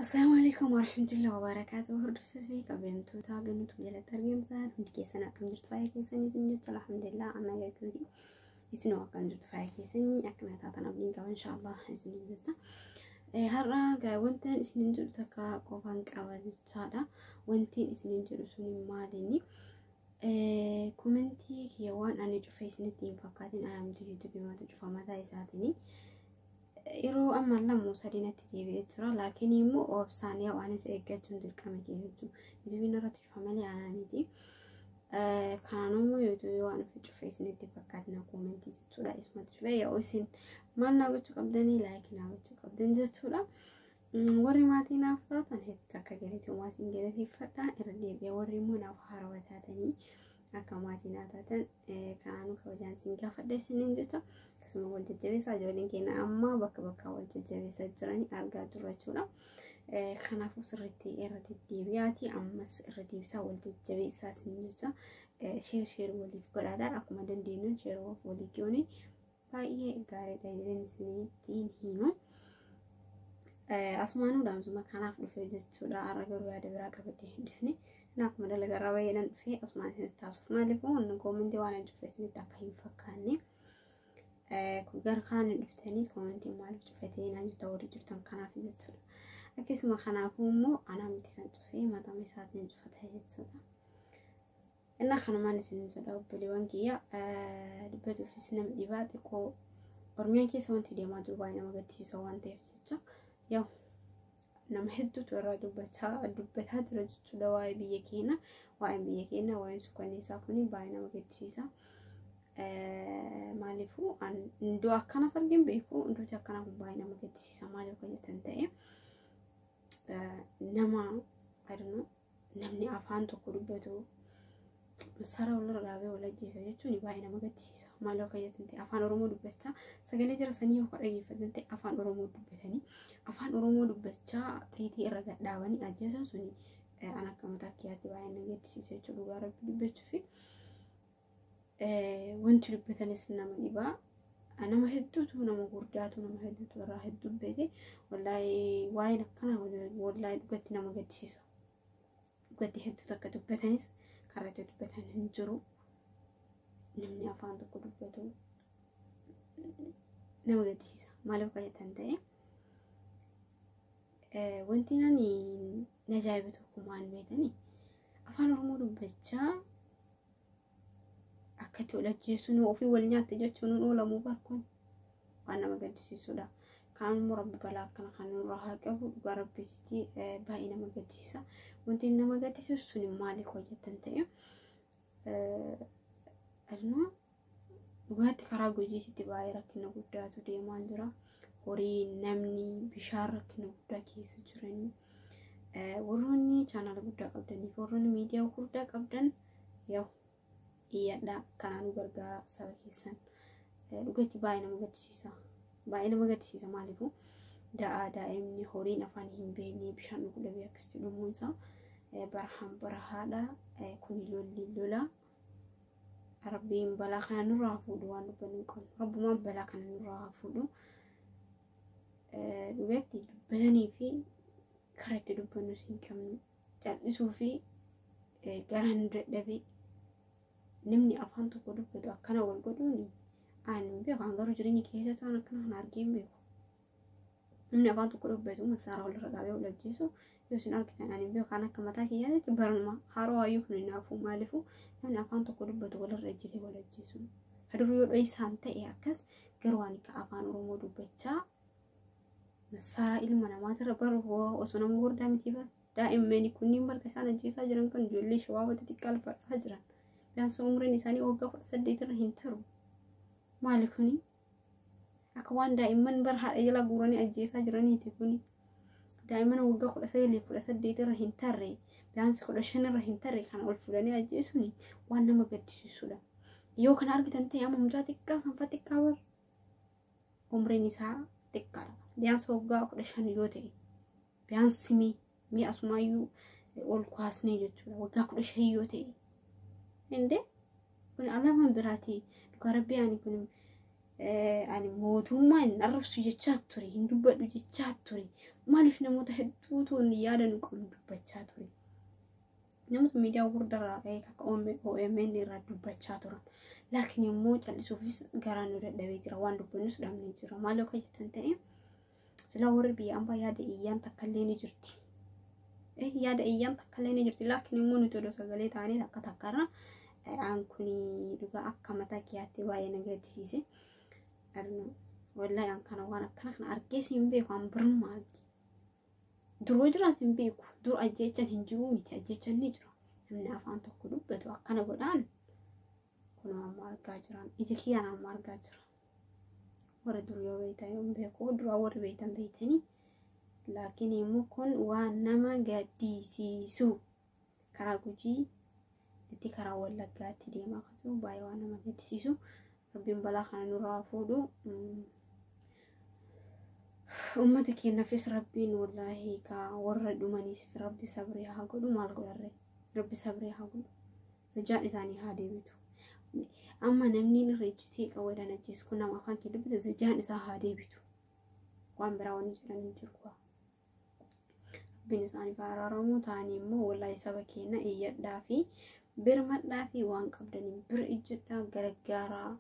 Assalaamu alaikum warahmatullahi wabarakatuh. Hordoftoota fi kabajamtoota gamtuu jalatti argamtan hundi keessan akkam jirtu, fayyaa keessanii isin jecha. Alhamdulillah, amma gaggeeti. Isin akkam jirtu, fayyaa keessanii akkana taatan abdiin qaba, inshaallah isin jecha. Har'a wanta isin jedhu takka qofaan qaba jechaadha. Wanti isin jedhu sun maalinni? Komentii kiyya waan ani cufe isinitti hin fakkaatin. Anamti yuutuubii mata cufa mataa isaatiin yeroo amma 2 3 natti deebi'ee jira. Laakiin immoo obsaan yaa anis eeggachuun dirqama kee jechuudha. Yuutuubiin irratti cufa malee anaa miti. Kanaan immoo yuutuubii waan ofi cufe isinitti fakkaatina komentii jechuudha. Isumatti cufe yaa isin maal naa gochuu qabdanii? Like naa gochuu qabdan jechuudha. Warri maatii naaf taatan hedduu akka galatoomaa isin galateeffadha. Irra deebi'a, warri immoo naaf haarawaa taatanii akka maatii naa taatan kanaanuu kabajaan isin gaafadha isiniin jecha. Akkasuma wal jajjabeessaa, ijoolleen keenya amma bakka bakkaa wal jajjabeessaa jiranii argaa jirra jechuudha. Kanaafuu sirriitti irra deddeebi'aati, ammas irra deebisaa wal jajjabeessaa isin jecha. Share share waliif godhaadha, akkuma dandeenyu share walii goone baay'ee gaariidha jedheen isinitti himu. Asumaanuu dhaamsuma kanaaf dhufe jechuudha. Har'a garuu yaada biraa qabadhee hin dhufne. Akkuma dalagarraa baay'eedhaan dhufee asumaan isinitti taasisuuf, maaliif koomentii waan hin cufe isinitti akka hin fakkaanne. Gara kaan dhuftanii koomentii maaliif cufatee naan jirta warri jirtan kanaaf jechuudha. Akkasuma kanaafuu immoo anaa miti kan cufee, mataa isaatiin cufata jechuudha. Inni kanumaan isin jedha, obboleewwan kiyya, dubbatuufis nama dhibaa xiqqoo. Oromiyaan keessa wanti deemaa jiru baay'ee nama gaddisiisa waan ta'eef jecha, yaa nama hedduutu irraa dubbachaa dubbataa jira jechuudha waa'ee biyya keenya. Waa'een biyya keenya, waa'een suukanneessaa kun baay'ee nama gaddisiisa. Maaliifuu iddoo akkanas argin beeku, iddooti akkanaa kun baay'ee nama gaddisiisa. Maaliif hojjetan ta'e nama, I don't know, namni afaan tokko dubbatu masara walirra dhaabee wal ajjeesa jechuun baay'ee nama gaddisiisa. Maal akka jettan ta'e, afaan Oromoo dubbachaa, sagalee jara sanii yoo dhageeffatan ta'e, afaan Oromoo dubbatanii, afaan Oromoo dubbachaa xiitii irra gadhaabanii ajjeesuun suni an akka mataa kiyyaatti baay'ee na gaddisiisa jechuudha, dhugaa Rabbi dubbachuu fi wanti dubbatanis nama dhibaa. Nama hedduutu, nama gurdaatu, nama hedduutu irraa hedduu beete. Wallaahi, waa'een akkana wallaahi dhugatti nama gaddisiisa. Dhugatti hedduutu akka dubbatanis karaa itti dubbatan hin jiru. Namni afaan tokko dubbatu nama gaddisiisa. Maaliif akka jettan ta'e, wanti nani na ajaa'ibe tokko maal beetanii? Afaan Oromoo dubbachaa akkatti wal ajjeesuun, ofii wal nyaatte jechuun hin oolamu barkuun waan nama gaddisiisudha. Kaan immoo Rabbi balaa akkana kan nurraa haa qabu, dhugaa Rabbiitti baay'ee nama gaddisiisa. Wanti nama gaddisiisu sun maaliif hojjetan ta'e, dhugaatti karaa Gujiititti baay'ee rakkina guddaatu deemaa jira. Horii, namni, bishaan rakkina guddaa keessa jiranii. Warroonni chaanaala guddaa qabdanii fi warroonni miidiyaa guddaa qabdan yoo iyyadhaa, kanaan nu gargaara saba keessan. Dhugatti baay'ee nama gaddisiisa. Baay'ee nama gaddisiisa, maaliifuu daa'imni, horiin afaan hin beekne bishaan dhuguu dhabee akkasitti dhumuunsaa, barahaan barahaadha. Kuni lolli lola. Rabbiin balaa kana nurraa fuudhu, waan dubbannu hin qabnu. Rabbumaan balaa kana nurraa fuudhu. Dhugatti dubbatanii fi karaa itti dubbannu hin qabnu. Cal'isuu fi garaan nu dadhabee, namni afaan tokko dubbatu akkana wal godhuun ani hin beeku. Garuu jireenya keessatti waan akkana kana argee hin beeku. Namni afaan tokko dubbatu masaaraa walirra dhaabee wal ajjeesu yoo isin argitan ani hin beeku. Kan akka mataa kiyyaatti baranuma haroo hayyuu kun hin haafu. Maaliifuu namni afaan tokko dubbatu walirra ejjetee wal ajjeesu? Haduruu yoo dho'isaan ta'e akkas, garuu ani ka afaan Oromoo dubbachaa masaaraa ilma namaatirra baru osoo nama gurguddaa miti bara. Daa'immani kunniin barka isaan ajjeesaa jiran kun ijoollee shabaaba xixiqqaa lafa jiran. Biyaansa umriin isaanii waggaa 18 irra hin taru. Maali kuni? Akka waan daa'imman bara haadha jala guuranii ajjeesaa jiraniiti kuni. Daa'imman waggaa 19, 18 irra hin tarre, biyaansi 15 irra hin tarre kana ol fuudhanii ajjeesuun waan nama gaddisiisudha. Yoo kana argitan ta'e, amma mucaa xiqqaa sanfa xiqqaa bar umriin isaa xiqqaadha. Biyaansi waggaa 15 yoo ta'e, biyaansi mi'a asumaayyuu ol kaasnee jechuudha. Waggaa 15 yoo ta'e. Indee kun alaabaan biraati. Dhugaa Rabbii ani kun Ani mootummaa hin arrabsu jechaa ture, hin dubbadhu jechaa ture. Maaliif namoota hedduutu yaada nu qabnu dubbachaa ture. Namoota miidiyaa gurguddaa akka OMN irraa dubbachaa turan. Laakiin immoo callisuufis garaan nu dadhabee jira. Waan dubbannus dhabnee jira. Maal akka jettan ta'e silaa warri biyya ambaa yaada iyyaan takka illee ni jirti. Yaada iyyaan takka illee ni jirti. Laakiin immoo nuti odoo sagalee taanee takka takkarra aan kuni dhugaa akka mataa kiyyaatti baay'ee na gaddisiise. Wallahi an kana waan akkana kana argees hin beeku, an biruma arge. Duroo jiraas hin beeku. Dur ajjeechan hin jiru miti, ajjeechan ni jira. Namni afaan tokko dubbatu akkana godhaan kun amma argaa jiran. Ija kiyyaan amma argaa jira. Warri dur yoo beektan yoo beeku, duraa warri beektan beektanii. Laakiin immoo kun waan nama gaddisiisu. Karaa Gujii itti karaa Wallaggaatti deemaa akka jiru baay'ee waan nama gaddisiisu. Rabbiin balaa kana nurraa fuudhu. Uummata keenyaafis Rabbiin wallaahi ka warra dhumaniif Rabbi sabrii haa godhu. Maal godharre, Rabbi sabrii haa godhu. Zajaan isaanii haa deebitu. Amma namni irra ejjitee qawweedhaan ajjeesu kun nama afaan kee dubbate zajaan isaa haa deebitu. Waan biraa wanni jedhan hin jiru. Rabbiin isaaniif araaramu ta'anii immoo wallaahi saba keenya iyyadhaa fi birmadhaa fi waan qabdaniin bira ejjedhaa gargaaraa.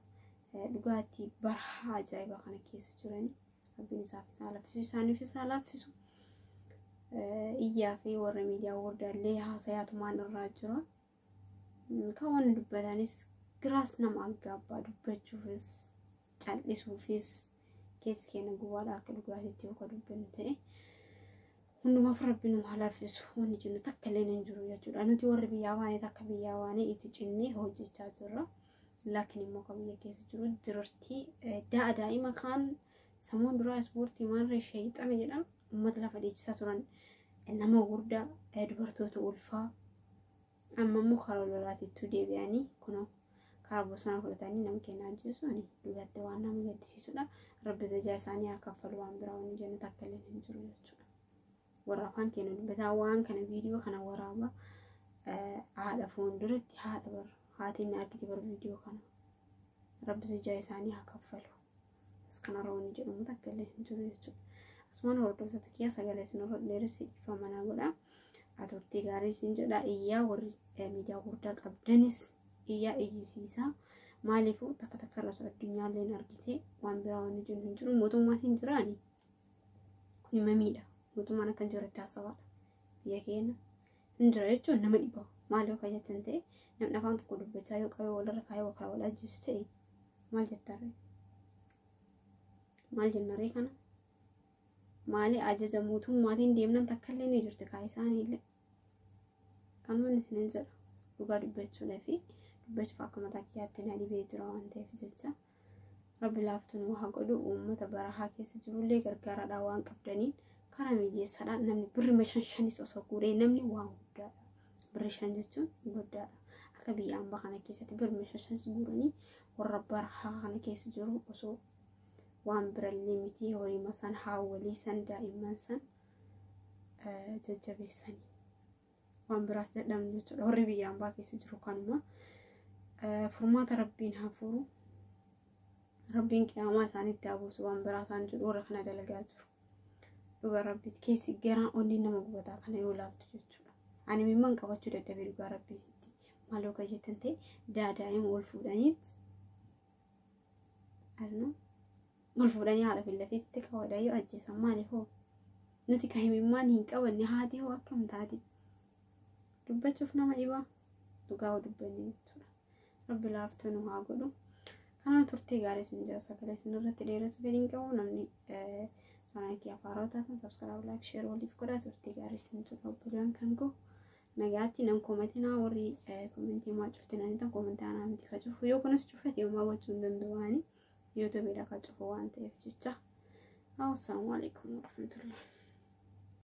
Dhugaatii barahaa ajaa'ibaa kana keessa jiranii Rabbiin isaaf isaa laaffisu, isaaniif isaa laaffisu. Iyyaa fi warra miidiyaa gurguddaallee haasayaatumaan irraa jira. Kan waan dubbatanis giraas nama aggaabbaa, dubbachuufis cal'isuufis keessi keenya gubaadha akka dhugaatiitti yoo ka dubbannu ta'e. Hundumaaf Rabbi nu haa laaffisu, wanni jennu takka illee hin jiru jechuudha. Nuti warri biyyaa waanee takka biyyaa waanee itti cinnee hojjechaa jirra. Laakiin immoo kan biyya keessa jiru dubartii daa'ima kaan sammuun duraa ispoortii maarree sheexana jedhan uummata lafa dheechisaa turan, nama guddaa, dubartoota ulfaa. Amma immoo karaa lolaatiitti deebi'anii kunoo karaa bosona fudhatanii nama kennaa ajjeesuun dhugaatti waan nama gaddisiisudha. Rabbi zajaa isaanii haa kaffalu, waan biraa wanni jennu takka illee hin jiru jechuudha. Warra afaan keenya dubbataa waan kana viidiyoo kana waraaba haadha fuulduratti haadha bara haati inni argite bara viidiyoo kana. Rabbi zajaa isaanii haa kaffalu. As kanarra wanni jedhamu takka illee hin jiru jechuudha. Asumaan hordoftoota kiyya, sagalee isinirra dheeressee dhiifama manaa godha. Turtii gaarii isin jedha. Iyyaa warri miidiyaa gurguddaa qabdanis iyyaa iyyisiisaa. Maaliifuu takka takka irra addunyaallee argite, waan biraa wanni jennu hin jiru. Mootummaan hin jiraani. Kun mamiidha. Mootummaan akka hin jirretti haasawaadha. Biyya keenya hin jira jechuun nama dhiba. Maal yoo fayyaddan ta'e namni afaan tokko dubbachaa yoo qabee walirra kaayee waa wal ajjeesu ta'e maal jettarree? Maal jennarree kana? Maali ajaja mootummaatiin deemnan takka illee ni jirti kaa isaaniillee. Kanuma isinin jedha, dhugaa dubbachuudhaa fi dubbachuuf akka mataa kiyyaatti na dhibee jira waan ta'eef jecha. Rabbi laaftuu nu haa godhu. Uummata barahaa keessa jirullee gargaaraadhaa, waan qabdaniin karaa mijeessaadha. Namni birri shan shanis osoo guuree namni waan guddaadha. Birri 5 jechuun guddaadha. Akka biyya ambaa kana keessatti birri shan shanis guuranii warra barahaa kana keessa jiru osoo waan birallee miti horii san haawwalii san daa'imman san jajjabeessanii waan biraas dadhabnu jechuudha. Warri biyya ambaa keessa jiru kanuma furmaata Rabbiin haa furu. Rabbiin qiyaamaa isaaniitti haa buusu, waan biraa isaan jedhu warra kana dalagaa jiru. Dhugaa Rabbiiti keessi garaan onni nama gubataa kana yoo laaltu jechuudha. Ani mimman qabachuu dadhabee dhugaa Rabbiitti. Maaloo kan jettan ta'e daa'ima ol fuudhaniit ol fuudhanii haadha fi lafiitti qabaadhaa yoo ajjeesan maaliif hoo? Nuti kan himimmaan hin qabanne haati hoo akkam taati? Dubbachuuf nama dhibaa, dhugaa dubbanne jechuudha. Rabbi laaftuu nu haa godhu. Kanaaf turtii gaarii isin jira, sagalee isin irratti dheeressuu fedhiin qabu. Namni chaanaalii kiyya haaraa taatan subscribe, like, share waliif godhaa. Turtii gaarii isin jira, obboleewwan kan koo, nagaatti. Nan koomatinaa, warri koomentii maa cuftinanii tan koomentii anaa miti ka cufu, yoo kunis cufate homaa gochuu hin danda'u, yuutuubiidha ka cufu waan ta'eef jecha. Assalaamu alaikum warahmatullahi.